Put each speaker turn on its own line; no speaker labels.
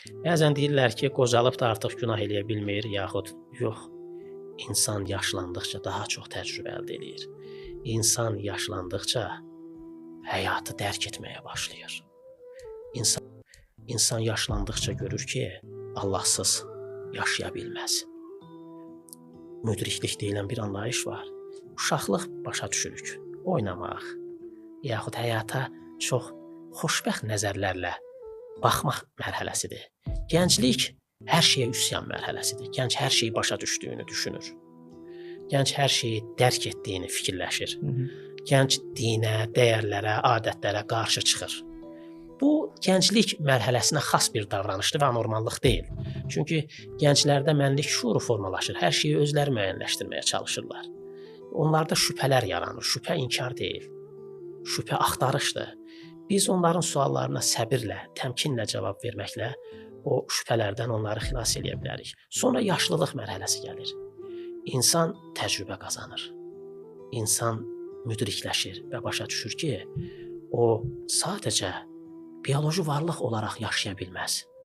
Bəzən deyirlər ki, qocalıb da artıq günah eləyə bilmir, yaxud yox. İnsan yaşlandıqca daha çox təcrübə əldə eləyir. İnsan yaşlandıqca həyatı dərk etməyə başlayır. İnsan yaşlandıqca görür ki, Allahsız yaşaya bilməz. Müdriklik deyilən bir anlayış var. Uşaqlıq başa düşürük. Oynamaq, yaxud həyata çox xoşbəxt nəzərlərlə baxmaq mərhələsidir. Gənclik hər şeyə üsyan mərhələsidir. Gənc hər şeyi başa düşdüyünü düşünür. Gənc hər şeyi dərk etdiyini fikirləşir. Gənc dinə, dəyərlərə, adətlərə qarşı çıxır. Bu gənclik mərhələsinə xas bir davranışdır və anormallıq deyil. Çünki gənclərdə mənlik şuuru formalaşır. Hər şeyi özləri müəyyənləşdirməyə çalışırlar. Onlarda şübhələr yaranır. Şübhə inkar deyil. Şübhə axtarışdır. Biz onların suallarına səbirlə, təmkinlə cavab verməklə o şübhələrdən onları xilas eləyə bilərik. Sonra yaşlılıq mərhələsi gəlir. İnsan təcrübə qazanır. İnsan müdrikləşir və başa düşür ki, o sadəcə bioloji varlıq olaraq yaşaya bilməz.